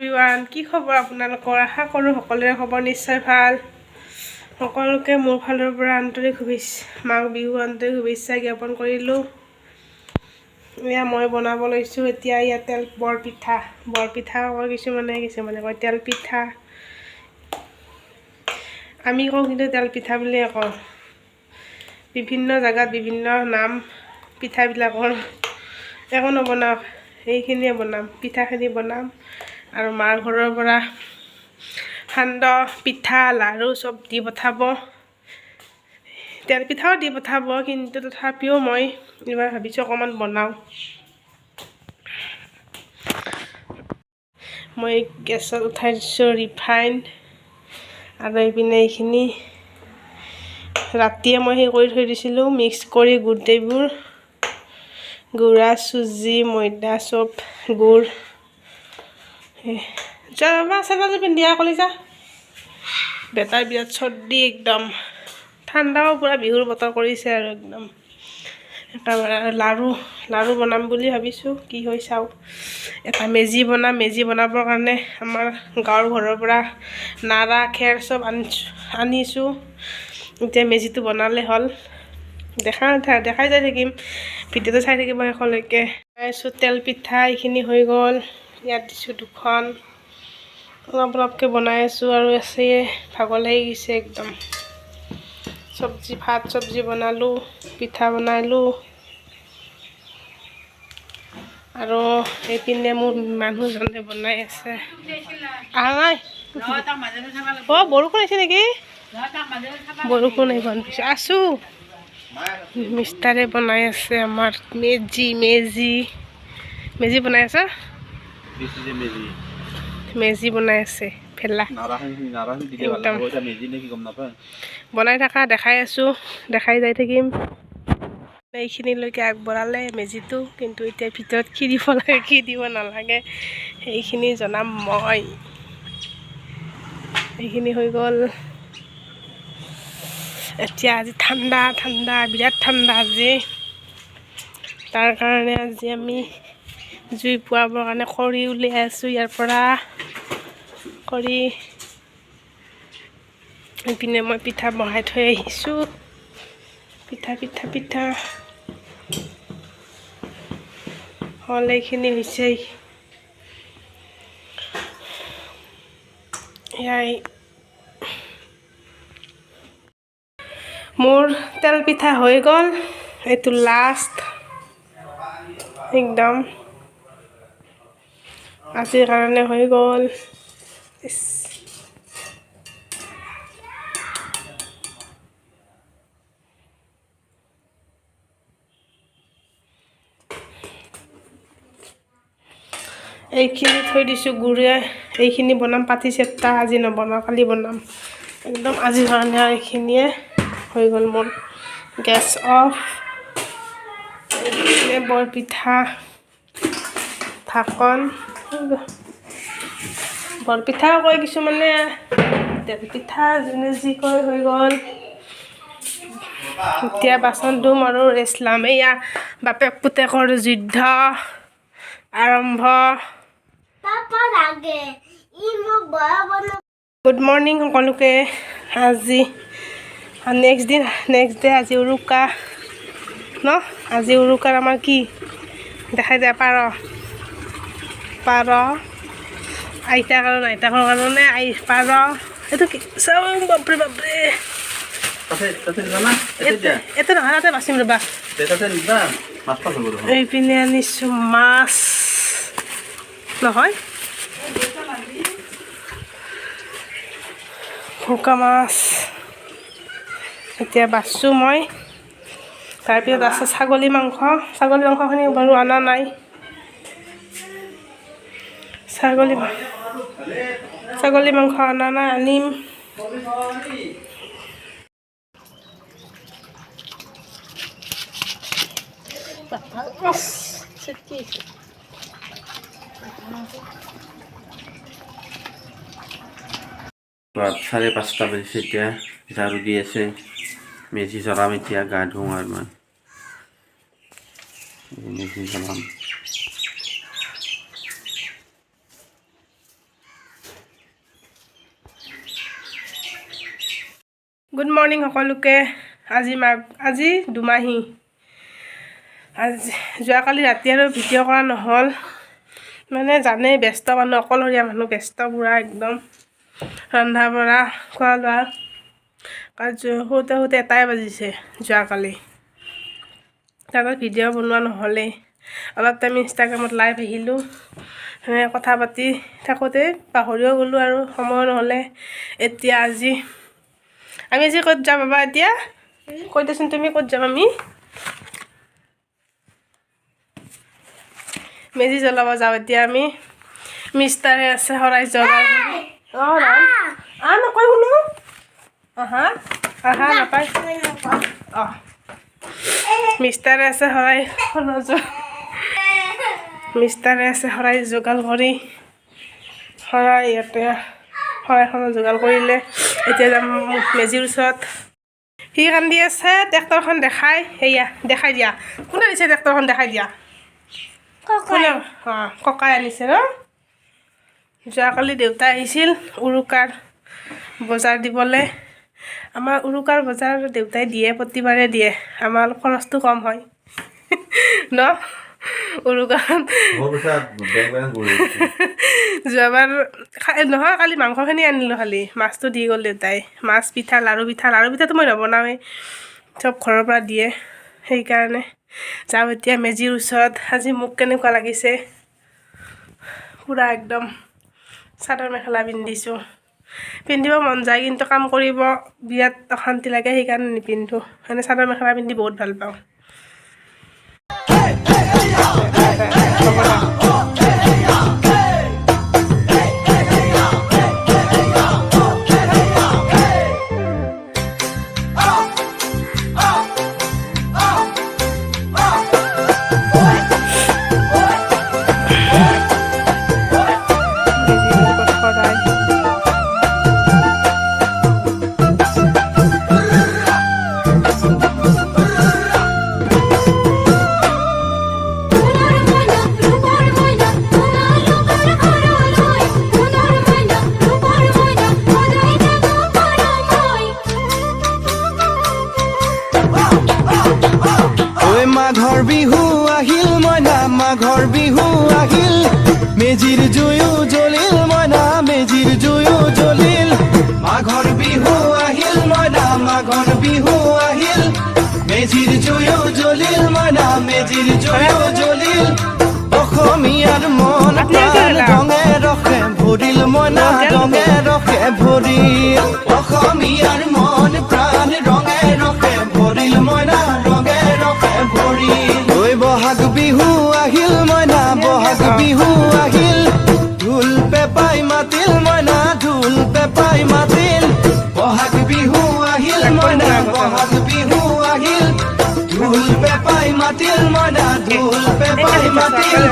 Everyone, কি খবৰ আপোনালোকৰ? আশা কৰোঁ সকলোৰে খবৰ নিশ্চয় ভাল। সকলোকে মোৰ ফালৰ পৰা আন্তৰিক শুভেচ্ছা, মাঘ বিহু আন্তৰিক শুভেচ্ছা জ্ঞাপন কৰিলোঁ। এয়া মই বনাব লৈছোঁ এতিয়া ইয়াত তেল বৰপিঠা। বৰপিঠা কয় কিছুমানে, কিছুমানে কয় তেল পিঠা। আমি কওঁ কিন্তু তেল পিঠা বুলিয়ে কওঁ। বিভিন্ন জেগাত বিভিন্ন নাম পিঠাবিলাকৰ। একো নবনাওঁ, এইখিনিয়ে বনাম, পিঠাখিনি বনাম। আৰু মাৰ ঘৰৰ পৰা সান্দহ, পিঠা, লাড়ু চব দি পঠাব, তেল পিঠাও দি পঠাব। কিন্তু তথাপিও মই এইবাৰ ভাবিছোঁ অকণমান বনাওঁ। মই গেছত উঠাই দিছোঁ ৰিফাইন আৰু এইপিনে এইখিনি ৰাতিয়ে মই সেই কৰি থৈ দিছিলোঁ, মিক্স কৰি গোটেইবোৰ গুড়া, চুজি, ময়দা চব গুড়। যা চেন্দেলযোৰ পিন্ধি আহ কলিজা। বেটাৰ বিৰাট চৰ্দি, একদম ঠাণ্ডাও, পূৰা বিহুৰ বতৰ কৰিছে আৰু একদম একেবাৰে। লাড়ু লাড়ু বনাম বুলি ভাবিছোঁ, কি হয় চাওঁ। এটা মেজি বনাম। মেজি বনাবৰ কাৰণে আমাৰ গাঁৱৰ ঘৰৰ পৰা নাৰা, খেৰ চব আনিছোঁ। এতিয়া মেজিটো বনালে হ'ল। দেখা দেখাই যাই থাকিম, ভিডিঅ'টো চাই থাকিব শেষলৈকে। বনাইছোঁ তেল পিঠা, এইখিনি হৈ গ'ল। ইয়াত দিছোঁ দুখন, অলপ অলপকৈ বনাই আছোঁ আৰু আছে। ভাগৰ লাগি গৈছে একদম। চব্জি, ভাত চব্জি বনালোঁ, পিঠা বনালোঁ আৰু এইপিনে মোৰ মানুহজনে বনাই আছে। আহা নাই? অ', বৰষুণ আহিছে নেকি? বৰষুণ আহিব। আছোঁ, মিষ্টাৰে বনাই আছে আমাৰ মেজি। মেজি মেজি বনাই আছে, মেজি বনাই আছে। ভেলা একদম বনাই থকা দেখাই আছোঁ, দেখাই যাই থাকিম। এইখিনিলৈকে আগবঢ়ালে মেজিটো, কিন্তু এতিয়া ভিতৰত কি দিব লাগে, কি দিব নালাগে, সেইখিনি জনাম মই। এইখিনি হৈ গ'ল। এতিয়া আজি ঠাণ্ডা ঠাণ্ডা, বিৰাট ঠাণ্ডা আজি। তাৰ কাৰণে আজি আমি জুই পুৱাবৰ কাৰণে খৰি উলিয়াই আছোঁ ইয়াৰ পৰা খৰি। ইপিনে মই পিঠা বহাই থৈ আহিছোঁ। পিঠা পিঠা পিঠা হ'ল, এইখিনি হৈছে। এয়াই মোৰ তেল পিঠা হৈ গ'ল। এইটো লাষ্ট একদম আজিৰ কাৰণে হৈ গ'ল। এইখিনি থৈ দিছোঁ গুড়ে, এইখিনি বনাম পাতি চেপ্তা। আজি নবনাওঁ, কালি বনাম। একদম আজিৰ কাৰণে এইখিনিয়ে হৈ গ'ল মোৰ। Gas of. বৰপিঠা ঢাকন, বৰপিঠাও কয় কিছুমানে, তেল পিঠা, যোনে যি কয়। হৈ গ'ল। এতিয়া বাচন ধুম আৰু ৰেষ্ট ল'ম। এয়া বাপেক পুতেকৰ যুদ্ধ আৰম্ভ। গুড মৰ্ণিং সকলোকে। আজি নেক্সট দিন, নেক্সট ডে। আজি উৰুকা ন? আজি উৰুকাৰ আমাৰ কি দেখাই যায়? পাৰ, পাৰ আইতাক আৰু আইতাকৰ কাৰণে আই পাৰ। এইটো কি চাওঁ, বাপৰে বাপৰে। এইটো নহয়, তাতে বাচিম ৰ'বা। এইপিনে আনিছোঁ মাছ, নহয়, ভোকা মাছ। এতিয়া বাছোঁ মই। তাৰপিছত আছে ছাগলী মাংস। ছাগলী মাংসখিনি বাৰু অনা নাই। ছাগলী ছাগলী মাংস অনা নাই, আনিম। 5:30 বাজিছে এতিয়া। ঝাৰু দি আছে, মেজি জ্বলাম এতিয়া। গা ধুওঁ আৰু মই মেজি জ্বলাম। গুড মৰ্ণিং সকলোকে। আজি মাঘ, আজি দুমাহী। আজি যোৱাকালি ৰাতি আৰু ভিডিঅ' কৰা নহ'ল। মানে জানেই, ব্যস্ত মানুহ, অকলশৰীয়া মানুহ, ব্যস্ত পূৰা একদম। ৰন্ধা বঢ়া, খোৱা লোৱা কাৰ্য শুওঁতে শুওঁতে 1টাই বাজিছে যোৱাকালি। তাৰপিছত ভিডিঅ' বনোৱা নহ'লেই। অলপ টাইম ইনষ্টাগ্ৰামত লাইভ আহিলোঁ, সেনেকৈ কথা পাতি থাকোঁতে পাহৰিও গ'লোঁ আৰু সময়ো নহ'লে। এতিয়া আজি আমি আজি ক'ত যাম বাবা? এতিয়া কৈ দেচোন তুমি, ক'ত যাম আমি? মেজি জ্বলাব যাওঁ এতিয়া আমি। মিষ্টাৰে আছে শৰাই যোগাৰ কৰি। অঁ, আহ, নকয় শুনো। আহা আহা, নাপায়। অঁ, মিষ্টাৰে আছে শৰাই মিষ্টাৰে আছে শৰাই যোগাৰ কৰি। শৰাই ইয়াতে শৰাইখনৰ যোগাৰ কৰিলে। এতিয়া যাম মেজিৰ ওচৰত। সি কান্দি আছে ট্ৰেক্টৰখন দেখাই। সেয়া দেখাই দিয়া। কোনে দিছে ট্ৰেক্টৰখন? দেখাই দিয়া কোনে? অঁ, ককাই আনিছে ন? যোৱাকালি দেউতা আহিছিল উৰুকাৰ বজাৰ দিবলৈ। আমাৰ উৰুকাৰ বজাৰ দেউতাই দিয়ে, প্ৰতিবাৰে দিয়ে। আমাৰ অলপ খৰচটো কম হয় ন উৰুকাত। যোৱাবাৰ নহয়, কালি মাংসখিনি আনিলোঁ, খালি মাছটো দি গ'ল দেউতাই। মাছ, পিঠা, লাৰু পিঠা। লাৰু পিঠাটো মই নবনাওঁৱেই, চব ঘৰৰ পৰা দিয়ে। সেইকাৰণে যাওঁ এতিয়া মেজিৰ ওচৰত। আজি মোক কেনেকুৱা লাগিছে? পূৰা একদম চাদৰ মেখেলা পিন্ধিছোঁ। পিন্ধিব মন যায়, কিন্তু কাম কৰিব বিৰাট অশান্তি লাগে, সেইকাৰণে নিপিন্ধোঁ। মানে চাদৰ মেখেলা পিন্ধি বহুত ভাল পাওঁ। মেজিৰ ওপৰত শৰাই। সোণৰ মইনা, ৰূপৰ মইনা, তোমালোকৰ ঘৰলৈ, সোণৰ মইনা, ৰূপৰ মইনা, সদায় যাব পাৰোঁ মই। ঐ মাঘৰ বিহু আহিল মইনা, মাঘৰ বিহু আহিল। মেজিৰ জুয়ো জ্বলিল মইনা, মেজিৰ জুয়ো জ্বলিল। মাঘৰ বিহু আহিল মইনা, মাঘৰ বিহু আহিল। মেজিৰ জুয়ো জ্বলিল মইনা, মেজিৰ জুয়ো জ্বলিল। অসমীয়াৰ মন প্ৰাণ ৰঙে ৰসে ভৰিল মইনা, ৰঙে ৰসে ভৰিল। অসমীয়াৰ মন প্ৰাণ ৰঙে ৰসে ভৰিল মইনা, ৰঙে ৰসে ভৰিল। ঐ বহাগ বিহু আহিল মইনা, বহাগ বিহু আহিল। ঢোল পেপাই মাতিল মইনা, ঢোল পেপাই মাতিল। বহাগ বিহু আহিল মইনা, বহাগ বিহু আহিল। ঢোল পেপাই মাতিল মইনা, ঢোল পেপাই মাতিল।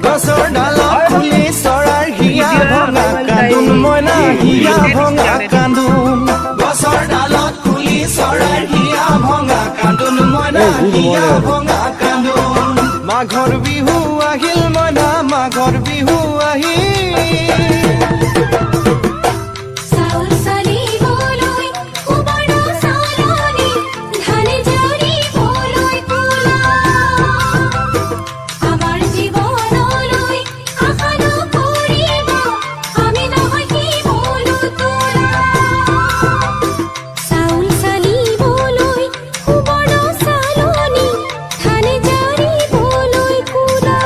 গছৰ ডালত ফুলি চৰাইৰ হিয়া ভঙা কান্দোন মইনা, হিয়া ভঙা কান্দোন। গছৰ ডালত ফুলি চৰাইৰ হিয়া ভঙা কান্দোন মইনা, হিয়া ভঙা কান্দোন। মাঘৰ বিহু আহিল মইনা, মাঘৰ বিহু আহিল। চাউল চালিবলৈ সুবৰ্ণ চালনী, ধান জাৰিবলৈ কুলা। আমাৰ জীৱনলৈ আশা নকৰিব, আমি নহয় শিমলু তোলা। চাউল চালিবলৈ সুবৰ্ণ চালনী, ধান জাৰিবলৈ কুলা।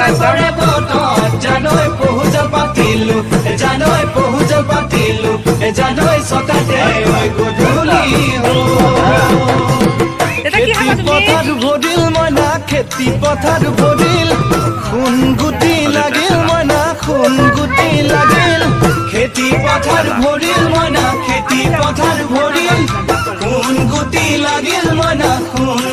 একদম। বতত জানৈ পহুজাল পাতিলো, জানৈ পহুজাল পাতিলো, জানৈ চতাতে ঐ গধূলি হ'ল। দেউতা, কি খাবা খেতি তুমি? পথাৰ ভৰিল মইনা, খেতি পথাৰ ভৰিল, সোণ গুটি লাগিল মইনা, সোণ গুটি লাগিল। খেতি পথাৰ ভৰিল মইনা, খেতি পথাৰ ভৰিল, সোণ গুটি লাগিল মইনা, সোণ